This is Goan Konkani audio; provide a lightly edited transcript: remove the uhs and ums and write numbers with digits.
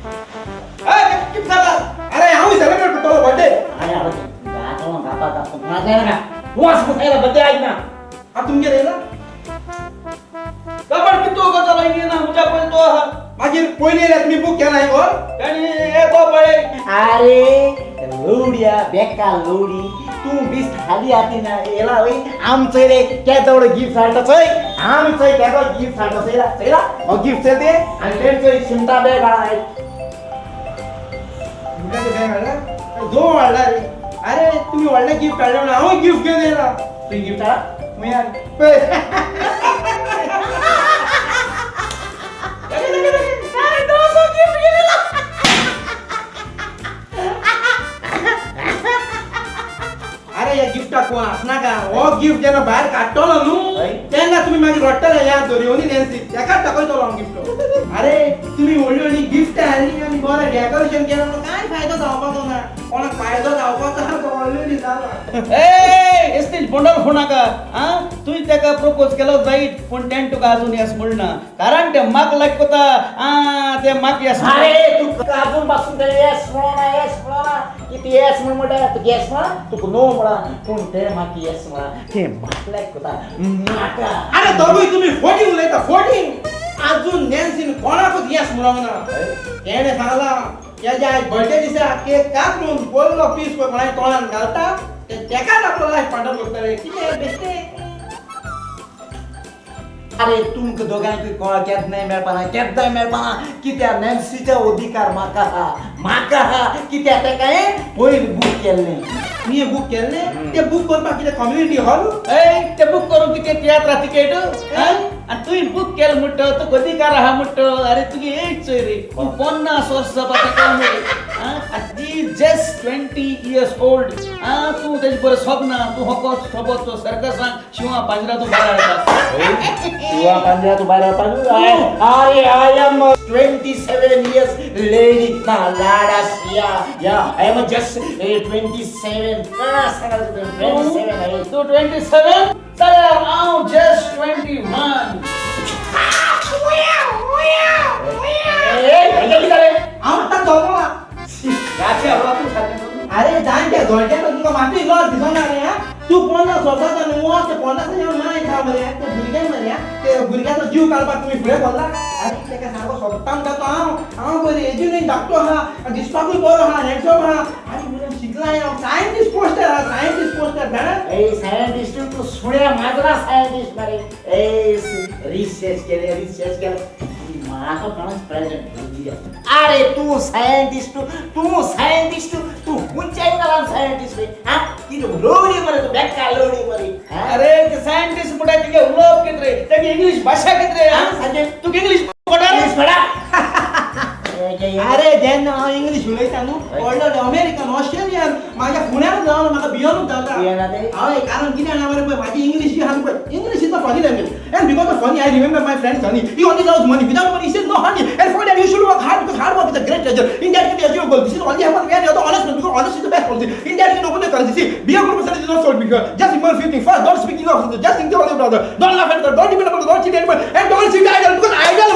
कित जाता? अरे हांव सेलिब्रेट करतलो बर्थडे. अरे आता गापा गापा ना वास मुखायला बड्डे ऐक ना. आ तुमगेर येयला? कबड कितू गजाल ना मुझ्या पयलीं तो आहा. मागीर पयलीं येयल्यार तुमी बूक केला हॉल? आनी हे तो पळय. अरे लवड्या बेकार लवडी तू बीस खाली हाती ना येला वय आमचं रे केदवडो गिफ्ट हाडटा चोय आमचो केदो गिफ्ट हाडटा चोयला चोयला हो गिफ्ट चोय ते आनी तेंचो शिमटा बॅग हाडा. शिमट्याचें बॅग हाडला? दोन हाडला रे. अरे तुमी व्हडलें गिफ्ट हाडलें म्हणून हांवूय गिफ्ट घेवन येयला. तुवें गिफ्ट हाडा? मुयार पळय. अरे ह्या गिफ्टाक कोण आसनाका. हो गिफ्ट जेन्ना भायर काडटलो न्हू तेन्ना तुमी मागीर रडटले ह्या दोरयोनी नॅन्सी तेकाच दाखयतलो हांव गिफ्ट. अरे तुमी व्हडली व्हडली गिफ्टां हाडली आनी बरें डेकोरेशन केलें म्हणून कांय फायदो जावपाचो ना. कोणाक फायदो जावपाचो आहा तो ऑलरेडी जाला. ए एसटीच बोंडल फोनाका. आ तुवें ताका प्रपोज केलो जायत पूण तेणें तुका अजून येस म्हणना कारण ते म्हाका लायक कोता. आ ते म्हाका येस. अरे तू अजून पासून ते येस म्हणा येस म्हणा किती येस म्हण म्हणटा तुका येस म्हणा तुका नो म्हणा पूण ते म्हाका येस म्हणा ते म्हाका लायक कोता म्हाका. अरे दोगूय तुमी फोटींग उलयता फोटींग. अजून नॅन्सीन कोणाकूच येस म्हणूंक ना. तेणें सांगलां तेज्या आयज बर्थडे दिसा केक कापून पयलो पीस पळय कोणाच्या तोंडान घालता ते तेकाच आपलो लायफ पार्टनर करतले. कितें बेश्टें. अरे तुमकां दोगांयकूय कळ केन्नाय मेळपाना केन्नाय मेळपाना कित्याक नॅन्सीचो अधिकार म्हाका आहा म्हाका आहा कित्याक तेका हांवें पयलीं बूक केल्लें. तुवें बूक केल्लें? तें बूक करपाक कितें कम्युनिटी हॉल? ए ते बूक करूंक कितें तियात्रा तिकेट? आनी तुवें बूक केलें म्हणटा तुका अधिकार आहा म्हणटा. अरे तुगे एज चोय रे तूं 50 वर्सां जावपा ताका मरे. आनी ती जस्ट 20 इयर्स ओल्ड. आ तूं तेजे बरें सोबना. तूं होको सोबत तो सर्कसांक शिंवा पांजरा तूं भायर हाडटा. शिंवा पांजरा तूं भायर हाडपाक. अरे I am 27 years lady ना लाडास या या I am just 27. कणा सांगा 27 आहे. तूं 27 जाल्यार हांव जस्ट 21. हांव आतां जल्मला. अरे जाणट्या जोणट्या तुका मातूय लज दिसना रे. हा तूं 50 वर्साचो न्हू ते 50 माय खा मरे. ते भुरग्यांक मरे ते भुरग्याचो जीव काडपाक तुमी फुडें सरला. अरे तेका सारको सोदता म्हणटा तो हांव हांव पळय एजूनय धाकटो आहा दिसपाकूय बरो आहा हँडसम आहा आनी म्हणून शिकला हांव सायंटिस्ट पोस्टर आहा सायंटिस्ट पोस्टर जाणा. ए सायंटिस्ट तू सुण्या माजरा सायंटिस्ट मरे. ए रिसर्च केले रिसर्च केले म्हाका कोणाच प्रेझेंट. अरे तू सायंटिस्ट तू सायंटिस्ट तू खंयच्या एंगलान सायंटिस्ट रे? हा कितें लोडी मरे तू बेकार लोडी मरे. अरे ते सायंटिस्ट म्हणटा तुगे उलोवप कितें रे तेगे इंग्लीश भाशा कितें रे? सारकें. तुका इंग्लीश कळटा? इंग्लीश कळटा? अरे जेन्ना हांव इंग्लीश उलयता न्हू व्हडलो अमेरिकन ऑस्ट्रेलियन म्हाज्या फुड्यान जावन म्हाका भियोनूच जाता. भियेना ते? हय कारण कितें जाणा मरे पळय म्हाजी इंग्लीश जी आहा न्हू पळय English is a funny language and because of funny I remember my friend Sunny. He only loves money. Without money he says no honey and for that you should work hard because hard work is a great treasure. In that you achieve goal. This is only happen when you are the honest man because honest is the best policy. In that you open the currency. See, be a good person is not so big. Just remember few things. First, don't speak ill of others. Just think of your brother. Don't laugh at others. Don't depend upon others. Don't cheat anyone and don't see the idol because idol